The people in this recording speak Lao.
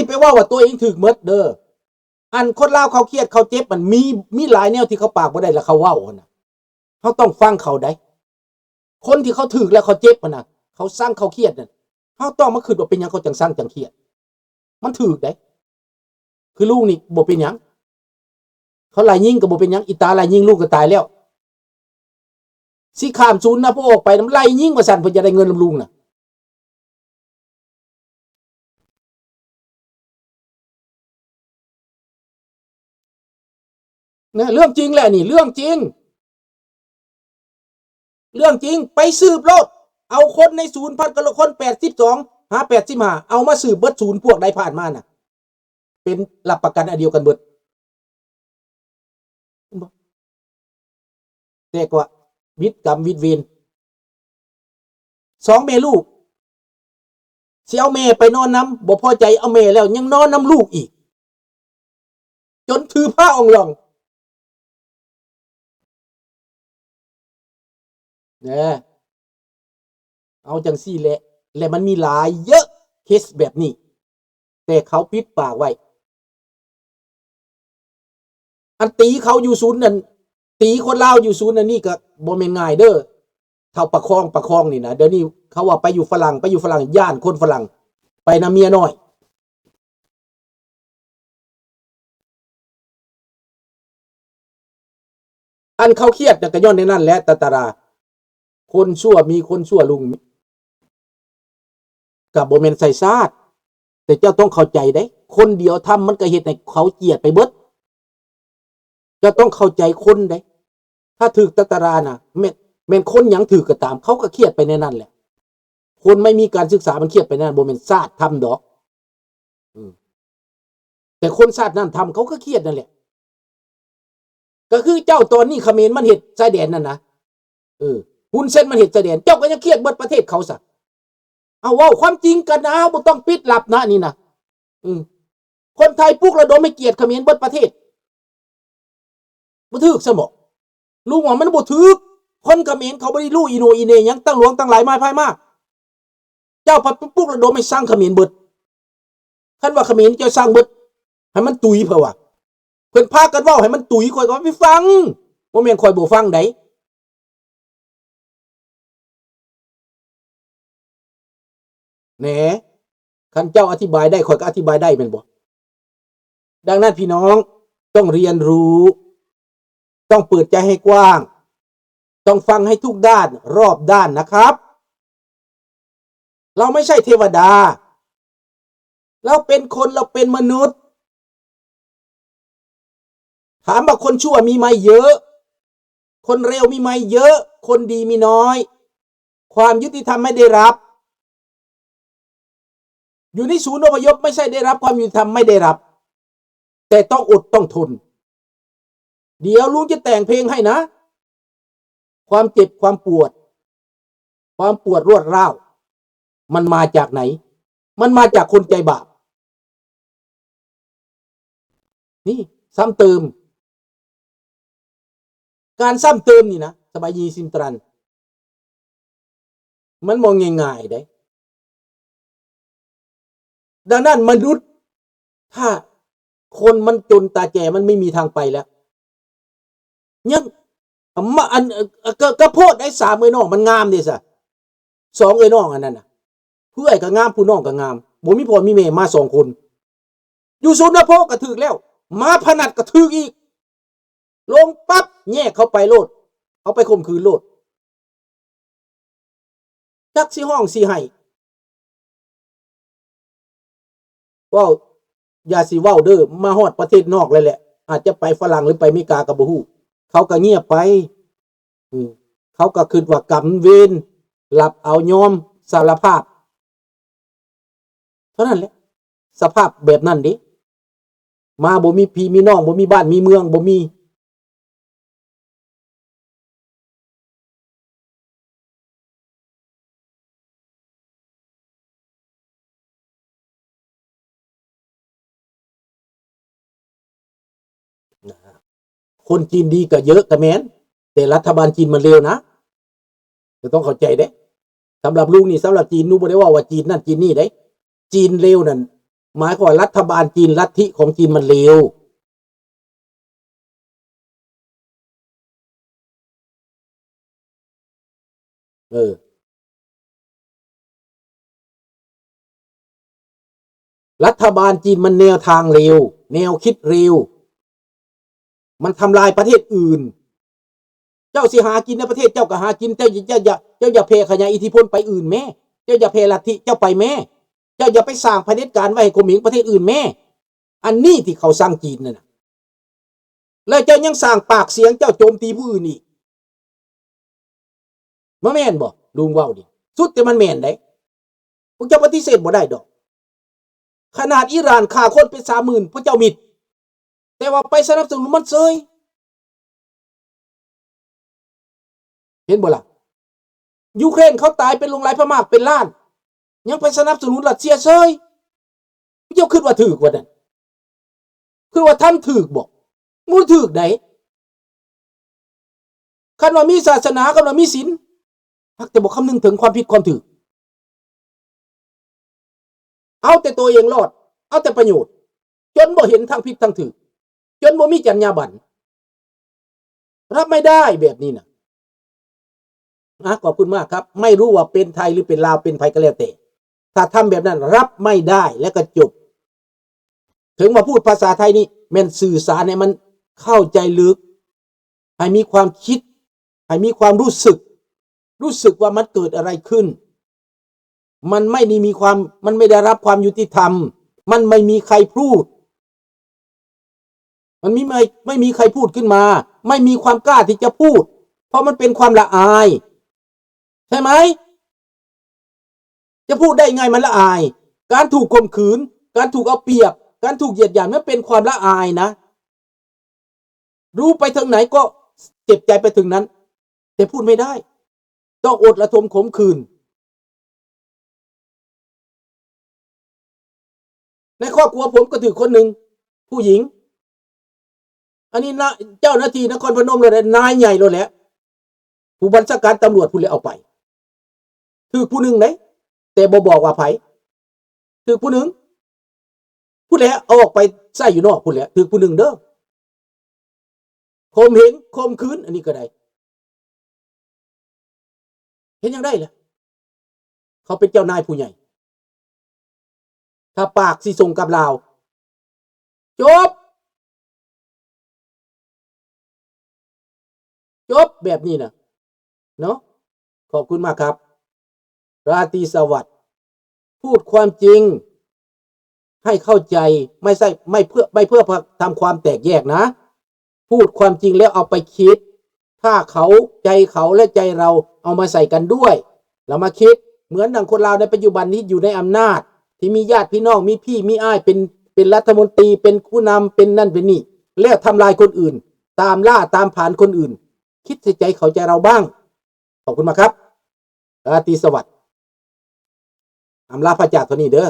ໄປເວົ້າວ່າຕົວເອງຖືກໝົດເດີ. ອັນຄົນລາວເຂົາຄຽດເຂົາເຈັບ ມັນມີ ມີຫຼາຍແນວທີ່ເຂົາປາກບໍ່ໄດ້ ແລ້ວເຂົາເວົ້າຫັ້ນນະ. ເຮົາຕ້ອງຟັງເຂົາໄດ໋. ຄົນທີ່ເຂົາຖືກແລ້ວເຂົາເຈັບຫັ້ນນະ ເຂົາຊັງເຂົາຄຽດນັ້ນ ເຮົາຕ້ອງມາຄິດວ່າເປັນຫຍັງເຂົາຈັ່ງຊັງຈັ່ງຄຽດ. ມັນຖືກໄດ໋. ຄືລຸງນີ້ບໍ່ເປັນຫຍັງ. ເຂົາໄລ່ຍິງກໍບໍ່ເປັນຫຍັງ. ອີຕາໄລ່ຍິງ ລຸງກໍຕາຍແລ້ວ. ຊິຂ້າມສູນນະ ພວກອອກໄປນຳໄລ່ຍິງວ່າຊັ້ນ ເພິ່ນຈະໄດ້ເງິນນຳລຸງນະ. ນະ ເລື່ອງຈິງແຫຼະນີ້ ເລື່ອງຈິງ ເລື່ອງຈິງ. ໄປສືບໂລດ ເອົາຄົນໃນສູນພັນກວ່າຄົນ ແປດສິບສອງຫາແປດສິບຫ້າ ເອົາມາສືບເບິດສູນພວກໃດຜ່ານມານະ ເປັນຫຼັກປະກັນອັນດຽວກັນເບິດ. ເຫັນບໍ່? ແຕ່ກວ່າວິດກຳວິດເວນ ສອງແມ່ລູກ ຊິເອົາແມ່ໄປນອນນຳ ບໍ່ພໍໃຈເອົາແມ່ແລ້ວຍັງນອນນຳລູກອີກ ຈົນຖືພາອ່ອງລອງ. ເອີ ເອົາຈັ່ງຊີ້ແຫຼະ ແລະມັນມີຫຼາຍເຍີະເຄສແບບນີ້ ແຕ່ເຂົາປິດປາກໄວ້. ອັນຕີເຂົາຢູ່ສູນນັ້ນ ຕີຄົນລາວຢູ່ສູນອັນນີ້ກໍບໍ່ແມ່ນງ່າຍເດີ. ເຖົ້າປະຄອງ ປະຄອງນີ້ນະ ດຽວນີ້ເຂົາວ່າໄປຢູ່ຝຣັ່ງ ໄປຢູ່ຝຣັ່ງ ຢ້ານຄົນຝຣັ່ງ ໄປນຳເມຍນ້ອຍ. ອັນເຂົາຄຽດນະ ກໍຍ້ອນໃນນັ້ນແຫຼະ ຕາຕາລາ ຄົນຊົ່ວມີຄົນຊົ່ວລຸງ ກໍບໍ່ແມ່ນໃສ່ຊາດ ແຕ່ເຈົ້າຕ້ອງເຂົ້າໃຈເດ້ ຄົນດຽວທຳມັນກໍເຮັດໃຫ້ເຂົາຈຽດໄປເບິດ. ເຈົ້າຕ້ອງເຂົ້າໃຈຄົນເດ້ ຖ້າຖືກຕາຕາລານະ ແມ່ນ ແມ່ນຄົນຫຍັງຖືກກໍຕາມ ເຂົາກໍຄຽດໄປໃນນັ້ນແຫຼະ. ຄົນໄມ່ມີການສຶກສາມັນຄຽດໄປໃນນັ້ນ ບໍ່ແມ່ນຊາດທຳດອກ. ອືມ ແຕ່ຄົນຊາດນັ້ນທຳ ເຂົາກໍຄຽດນັ້ນແຫຼະ. ກໍຄືເຈົ້າຕອນນີ້ຂະເໝນມັນເຮັດຊາຍແດນນັ້ນນະ ເອີ ຮຸນເຊັນມັນເຮັດຊາຍແດນ ເຈົ້າກໍຍັງຄຽດເບິດປະເທດເຂົາຊະ. ເອົາ ເວົ້າຄວາມຈິງກັນນະ ບໍ່ຕ້ອງປິດລັບນະນີ້ນະ. ອືມ ຄົນໄທປຸກລະດົມໃຫ້ກຽດຂະເໝນເບິດປະເທດ ບໍ່ຖືກຊະບໍ? ລຸງວ່າມັນບໍ່ຖືກ. ຄົນຂະເໝນເຂົາບໍ່ໄດ້ຮູ້ອີໂໜອີເໜຫຍັງ ຕັ້ງຫຼວງຕັ້ງຫຼາຍມາພາຍມາ. ເຈົ້າພັດໄປປຸກລະດົມໃຫ້ຊັງຂະເໝນເບິດ. ຄັນວ່າຂະເໝນເຈົ້າຊັງເບິດ ໃຫ້ມັນຕຸຍ ເພິ່ນວ່າ ເພິ່ນພາກັນເວົ້າໃຫ້ມັນຕຸຍ ຂ້ອຍກໍວ່າໄປຟັງ ບໍ່ແມ່ນຂ້ອຍບໍ່ຟັງໃດ. ແໜ ຄັນເຈົ້າອະທິບາຍໄດ້ ຂ້ອຍກໍອະທິບາຍໄດ້ແມ່ນບໍ່? ດັ່ງນັ້ນພີ່ນ້ອງຕ້ອງຮຽນຮູ້ ຕ້ອງເປີດໃຈໃຫ້ກວ້າງ ຕ້ອງຟັງໃຫ້ທຸກດ້ານ ຮອບດ້ານນະຄັບ. ເຮົາໄມ່ໃຊ່ເທວະດາ ເຮົາເປັນຄົນ ເຮົາເປັນມະນຸດ. ຖາມວ່າຄົນຊົ່ວມີໄໝເຍອະ? ຄົນເລວມີໄໝເຍອະ? ຄົນດີມີນ້ອຍ? ຄວາມຍຸຕິທຳໄມ່ໄດ້ຮັບ. ຢູ່ໃນສູນອົບພະຍົບ ໄມ່ໃຊ່ໄດ້ຮັບຄວາມຍຸຕິທຳ, ໄມ່ໄດ້ຮັບ, ແຕ່ຕ້ອງອົດຕ້ອງທົນ. ດຽວລຸງຈະແຕ່ງເພງໃຫ້ນະ. ຄວາມເຈັບຄວາມປວດ ຄວາມປວດລວດຮ້າວ ມັນມາຈາກໃນ? ມັນມາຈາກຄົນໃຈບາບ. ນີ້ຊ້ຳເຕີມ. ການຊ້ຳເຕີມນີ້ນະ ສະບາຍດີຊິມຕຣັນ ມັນບໍ່ງ່າຍໆເດ້. ດັ່ງນັ້ນມະນຸດ ຖ້າຄົນມັນຈົນຕາແຈ ມັນໄມ່ມີທາງໄປແລ້ວ. ຍັງມາ ອັນ ເອີ ກະ ກະໂພດໄດ້ ສາມເອື້ອຍນ້ອງ ມັນງາມເດ້ຊະ. ສອງເອື້ອຍນ້ອງອັນນັ້ນນະ ຜູ້ເອື້ອຍກໍງາມ ຜູ້ນ້ອງກໍງາມ ບໍ່ມີພໍ່ມີແມ່ມາສອງຄົນ. ຢູ່ສູນນະໂພກໍຖືກແລ້ວ ມາພະນັດກໍຖືກອີກ. ລົງປັບແຍກເຂົາໄປໂລດ ເອົາໄປຂົ່ມຂືນໂລດ. ຈັກຊິຮ້ອງຊິໄຫ້ ເວົ້າ ຢ່າຊິເວົ້າເດີ ມາຮອດປະເທດນອກແລ້ວແຫຼະ ອາດຈະໄປຝຣັ່ງ ຫຼື ໄປເມກາກໍບໍ່ຮູ້ ເຂົາກໍງຽບໄປ. ອືມ ເຂົາກໍຄິດວ່າກຳເວນ ຮັບເອົາຍອມສາລະພາບ ເທົ່ານັ້ນແຫຼະ. ສະພາບແບບນັ້ນເດ້ ມາບໍ່ມີພີ່ມີນ້ອງ ບໍ່ມີບ້ານມີເມືອງ ບໍ່ມີ. ນະ ຄົນຈີນດີກໍເຍອະກໍແມ່ນ ແຕ່ລັດຖະບານຈີນມັນເລວນະ ກໍຕ້ອງເຂົ້າໃຈເດ້. ສຳລັບລຸງນີ້ ສຳລັບຈີນ ໜູບໍ່ໄດ້ເວົ້າວ່າຈີນນັ້ນຈີນນີ້ເດ້. ຈີນເລວນັ້ນ ໝາຍຄວາມວ່າລັດຖະບານຈີນ ລັດທິຂອງຈີນມັນເລວ. ເອີ ລັດຖະບານຈີນມັນແນວທາງເລວ, ແນວຄິດເລວ, ມັນທຳລາຍປະເທດອື່ນ. ເຈົ້າຊິຫາກິນໃນປະເທດເຈົ້າກໍຫາກິນ, ເຈົ້າ ເຈົ້າ ເຈົ້າ ເຈົ້າຢ່າແຜ່ຂະຫຍາຍອິດທິພົນໄປອື່ນແມ້, ເຈົ້າຢ່າແຜ່ລັດທິເຈົ້າໄປແມ້, ເຈົ້າຢ່າໄປສ້າງຜະເດັດການໄວ້ໃຫ້ຂົມເໝງປະເທດອື່ນແມ້. ອັນນີ້ທີ່ເຂົາສັ່ງຈີນນັ້ນນະ. ແລ້ວເຈົ້າຍັງສ້າງປາກສຽງເຈົ້າໂຈມຕີຜູ້ອື່ນອີກ. ບໍ່ແມ່ນບໍ່? ລຸງເວົ້ານີ້ ສຸດແຕ່ມັນແມ່ນເດ້. ພວກເຈົ້າປະຕິເສດບໍ່ໄດ້ດອກ. ຂະໜາດອີຣານຂ້າຄົນເປັນສາມໝື່ນ ພວກເຈົ້າມິດ, ແຕ່ວ່າໄປສະໜັບສະໜູນມັນເຊີຍ. ເຫັນບໍ່ລະ? ຢູເຄຣນເຂົາຕາຍເປັນຫຼວງຫຼາຍພະໝາກເປັນລ້ານ, ຍັງໄປສະໜັບສະໜູນຣັດເຊຍເຊີຍ. ເຈົ້າຄິດວ່າຖືກບໍ່ນັ້ນ? ຄືວ່າທຳຖືກບໍ່? ບໍ່ຖືກໃດ. ຄັນວ່າມີສາສະໜາ, ຄັນວ່າມີສິນ, ຫາກແຕ່ບໍ່ຄຳນຶງເຖິງຄວາມຜິດຄວາມຖືກ. ເອົາແຕ່ຕົວເອງລອດ, ເອົາແຕ່ປະໂຫຍດ, ຈົນບໍ່ເຫັນທັງຜິດທັງຖືກ, ຈົນບໍ່ມີຈັນຍາບັນ. รับไม่ได้แบบนี้นะ. อ่ะ ขอบคุณมากครับ. ไม่รู้ว่าเป็นไทยหรือเป็นลาว เป็นใครก็แล้วแต่ ถ้าทำแบบนั้นรับไม่ได้ แล้วก็จบ. ถึงว่าพูดภาษาไทยนี่แม่นสื่อสารให้มันเข้าใจลึก, ให้มีความคิด, ให้มีความรู้สึก, รู้สึกว่ามันเกิดอะไรขึ้น. มันไม่ได้มีความ, มันไม่ได้รับความยุติธรรม. มันไม่มีใครพูด. มันมี ไม่ ไม่มีใครพูดขึ้นมา. ไม่มีความกล้าที่จะพูด. เพราะมันเป็นความละอาย. ใช่ไหม? จะพูดได้ไง มันละอาย. การถูกข่มขืน, การถูกเอาเปรียบ, การถูกเหยียดหยาม มันเป็นความละอายนะ. รู้ไปถึงไหนก็เจ็บใจไปถึงนั้น แต่พูดไม่ได้ ต้องอดระทมขมขื่น. ในครอบครัวผมก็ถืกคนหนึ่ง ผู้หญิง อันนี้นะ เจ้าหน้าที่นครพนมเลยแหละ นายใหญ่เลยแหละ ผู้บัญชาการตำรวจพู้นแหละเอาไป ถืกผู้หนึ่งเด้ แต่บ่บอกว่าไผ ถืกผู้หนึ่งพู้นแหละ เอาออกไปใส่อยู่นอกพู้นแหละ ถืกผู้หนึ่งเด้อ ข่มเหง ข่มขืน อันนี้ก็ได้ เฮ็ดหยังได้ล่ะ เขาเป็นเจ้านายผู้ใหญ่ ถ้าปากสิส่งกลับลาว จบ จบแบบนี้นะ เนาะ ขอบคุณมากครับ ราตรีสวัสดิ์ พูดความจริงให้เข้าใจ ไม่ใช่ ไม่เพื่อ ไม่เพื่อทำความแตกแยกนะ พูดความจริงแล้วเอาไปคิด ถ้าเขา ใจเขาและใจเราเอามาใส่กันด้วย เรามาคิด เหมือนดังคนลาวในปัจจุบันนี้อยู่ในอำนาจ ที่มีญาติพี่น้อง มีพี่มีอ้าย เป็น เป็นรัฐมนตรี เป็นผู้นำ เป็นนั่นเป็นนี่ แล้วทำลายคนอื่น ตามล่าตามผลาญคนอื่น คิดใส่ใจเขาใจเราบ้าง ขอบคุณมากครับ ราตรีสวัสดิ์ อำลาพระจากเท่านี้เด้อ